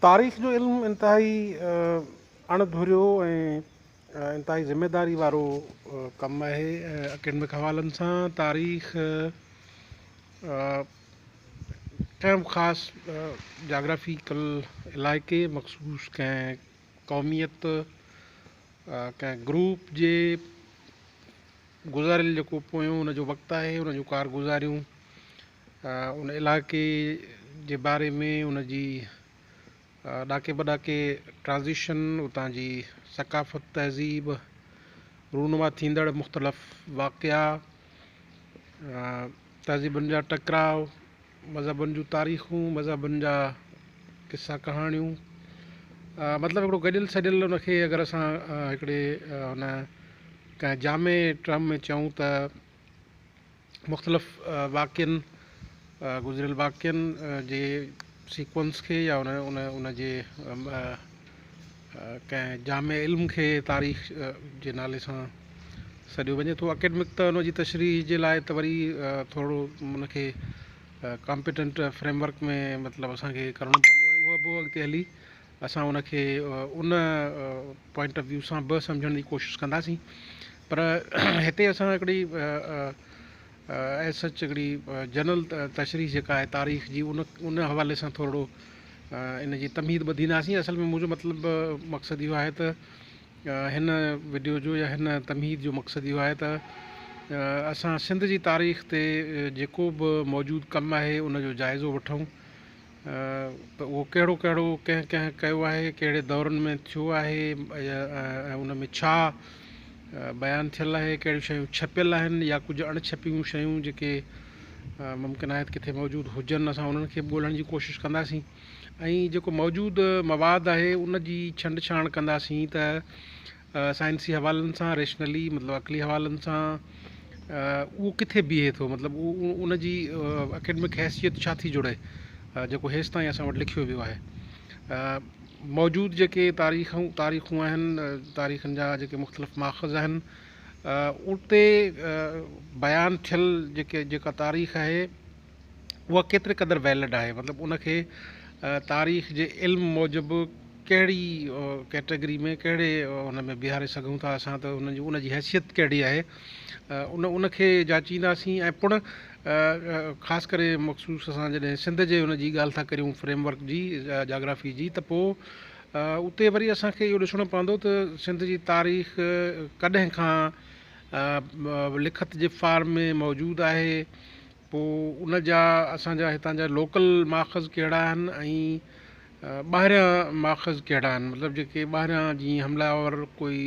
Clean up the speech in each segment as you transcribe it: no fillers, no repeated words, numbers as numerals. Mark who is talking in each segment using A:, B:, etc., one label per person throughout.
A: تاريخ جو علم انتهائي اڻ ڌريو ۽ انتهائي ذميداري وارو ڪم آهي. اڪيڊمڪ حوالن سان تاريخ ڪنهن به خاص جاگرافيڪل علائقي، مخصوص ڪنهن قوميت، ڪنهن گروپ جي گذاريل جيڪو پويون ان جو وقت آهي، ان جون ڪارگذاريون، ان علائقي جي باري ۾ ان جي ڏاڪي به ڏاڪي ٽرانزيشن، اتان جي ثقافت، تهذيب، رونما ٿيندڙ مختلف واقعا، تهذيبن جا ٽڪراء، مذهبن جون تاريخون، مذهبن جا قصا ڪهاڻيون، مطلب هڪڙو گڏيل سڏيل ان کي اگر اسان هڪڙي ان ڪنهن جامع ٽرم ۾ چئون ته مختلف واقعن، گذريل واقعن جي سيڪوئنس کي يا ان ان ان جي ڪنهن جامع علم کي تاريخ جي نالي سان سڏيو وڃي ٿو. اڪيڊمڪ ته ان جي تشريح جي لاء ته وري ٿورو ان کي ڪامپيٽنٽ فريم ورڪ ۾ مطلب اسان کي ڪرڻو پوندو ۽ اهو به اڳتي هلي اسان ان کي ان پوائنٽ آف ويو سان به سمجهڻ جي ڪوشش ڪنداسين، پر هتي اسان هڪڙي ايز سچ هڪڙي جنرل تشريح جيڪا آهي تاريخ جي ان حوالي سان ٿورڙو ان جي تمهيد ٻڌينداسين. اصل ۾ منهنجو مطلب مقصد اهو آهي ته هن وڊيو جو يا هن تمهيد جو مقصد اهو آهي ته اسان سنڌ جي تاريخ تي جيڪو به موجود ڪم آهي ان جو جائزو وٺون ته اهو ڪهڙو ڪهڙو ڪنهن ڪنهن ڪيو آهي، ڪهڙي دورن ۾ ٿيو آهي ۽ ان ۾ ڇا بيان ٿيل آهي، ڪهڙيون شيون ڇپيل آهن يا ڪجهه اڻ ڇپيون شيون جيڪي ممڪن آهي ته ڪٿي موجود هجن، اسان انهن کي به ڳولڻ جي ڪوشش ڪنداسين ۽ جيڪو موجود مواد آهي ان جي ڇنڊ ڇاڻ ڪنداسين ته سائنسي حوالن سان، ريشنلي مطلب عقلي حوالن سان اهو ڪٿي بيهي ٿو، مطلب ان جي اڪيڊمڪ حيثيت ڇا ٿي جڙي جيڪو هيستائين اسان وٽ لکيو ويو آهي. موجود جيڪي تاريخون آهن، تاريخن جا جيڪي مختلف ماخذ آهن، اتي بيان ٿيل جيڪي جيڪا تاريخ آهي اها ڪيتري قدر ويلڊ آهي، مطلب ان کي تاريخ جي علم موجب ڪهڙي ڪيٽيگري ۾ ڪهڙي ان ۾ بيهاري سگهون ٿا اسان ته ان جي ان جي حيثيت ڪهڙي آهي، ان ان کي جاچينداسين. ۽ پڻ خاص ڪري مخصوص اسان جڏهن سنڌ جي ان جي ڳالهه ٿا ڪريون فريم ورڪ جي جاگرافي جي، ته پوء اتي وري اسان کي اهو ڏسڻو پوندو ته سنڌ جي تاريخ ڪڏهن کان لکت جي فارم ۾ موجود آهي، پوء ان جا اسان جا هتان جا لوڪل ماخذ ڪهڙا آهن ۽ ٻاهريان ماخذ ڪهڙا آهن، مطلب جيڪي ٻاهريان جيئن حمله آور ڪوئي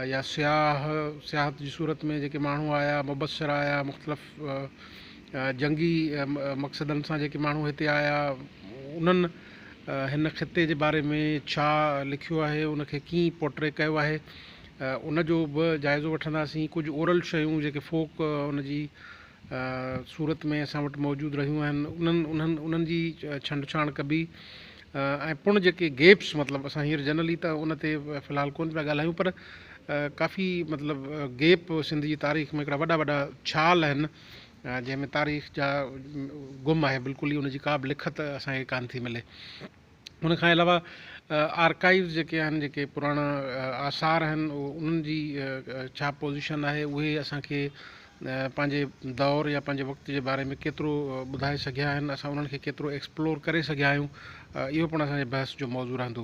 A: يا سياح، سياحت جي صورت ۾ جيڪي ماڻهو آيا، مبصر آيا، مختلف جنگي مقصدن سان جيڪي ماڻهو هتي آيا، انهن هن خطي جي باري ۾ ڇا لکيو آهي، ان کي ڪيئن پورٽري ڪيو آهي، ان جو به جائزو وٺنداسين. ڪجهه اورل شيون جيڪي فوڪ ان جي صورت ۾ اسان وٽ موجود رهيون آهن، انهن انهن انهن جي ڇنڊ ڇاڻ ڪبي ۽ پڻ جيڪي گيپس، مطلب اسان هينئر جنرلي ته ان تي في الحال ڪونه پيا ڳالهايون، پر ڪافي مطلب گيپ سنڌ جي تاريخ ۾ هڪڙا وڏا وڏا ڇال آهن جنهن ۾ تاريخ جا گم آهي بلڪل ئي، ان جي ڪا به لکت اسان کي ڪانه ٿي ملي. ان کان علاوه آرڪائيوز جيڪي آهن، جيڪي پراڻا آثار آهن، انهن جي ڇا پوزيشن آهي، اهي اسان کي پنهنجي دور يا پنهنجي وقت جي باري ۾ ڪيترو ٻڌائي سگهيا آهن، اسان انهن کي ڪيترو ايڪسپلور ڪري سگهيا آهيون، اهو پڻ اسان جي بحث جو موضوع رهندو.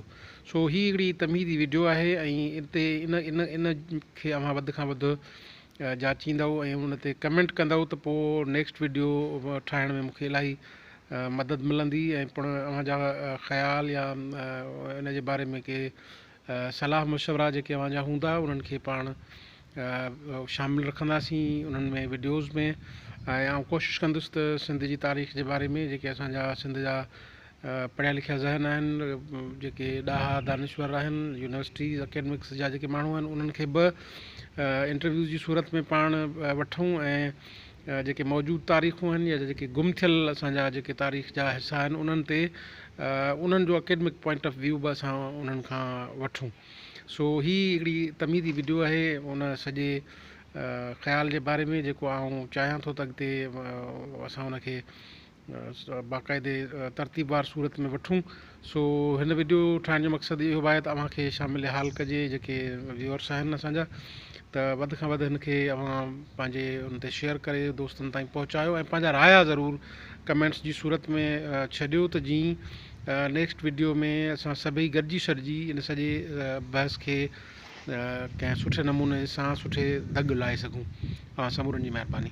A: سو هي هڪڙي تمهيدي وڊيو آهي ۽ اتي ان ان ان کي اوهان وڌ کان وڌ جاچيندؤ ۽ ان تي ڪمينٽ ڪندؤ ته پوء نيڪسٽ وڊيو ٺاهڻ ۾ مون کي الاهي مدد ملندي ۽ پڻ اوهان جا خيال يا ان جي باري ۾ ڪي صلاح مشورا جيڪي اوهان جا هوندا انهن کي پاڻ شامل رکنداسين انهن ۾ وڊيوز ۾. ۽ آئون ڪوشش ڪندس ته سنڌ جي تاريخ جي باري ۾ جيڪي اسان جا سنڌ جا پڙهيا لکيا ذهن آهن، جيڪي ڏاها دانشور آهن، يونيورسٽيز اڪيڊمڪس جا جيڪي ماڻهو آهن، انهن کي به انٽرويوز جي صورت ۾ پاڻ وٺون ۽ جيڪي موجود تاريخون آهن يا جيڪي گم ٿيل اسان جا جيڪي تاريخ جا حصا آهن انهن تي انهن جو اڪيڊمڪ پوائنٽ آف ويو به اسان انهن کان وٺون. سو هي هڪڙي تمهيدي وڊيو آهي ان سڄي خيال جي باري ۾ جيڪو آئون چاهيان ٿو ته اڳتي اسان ان کي باقاعدي ترتيبوار صورت ۾ وٺون. سو هن وڊيو ٺاهڻ جو مقصد اهو به آهي ته اوهان کي شامل حال ڪجي جيڪي ويورس آهن اسان جا ته وڌ کان وڌ هن کي اوهان پنهنجي ان تي شيئر ڪري دوستن تائين پهچايو ۽ پنهنجا رايا ضرور ڪمينٽس جي صورت ۾ ڇڏيو ته جئين نيڪسٽ وڊيو ۾ اسان سڀئي گڏجي سڏجي ان سڄي بحث کي ڪنهن سٺي نموني سان سٺي دڳ لائي سگهون. اوهان سمورن جي مهرباني.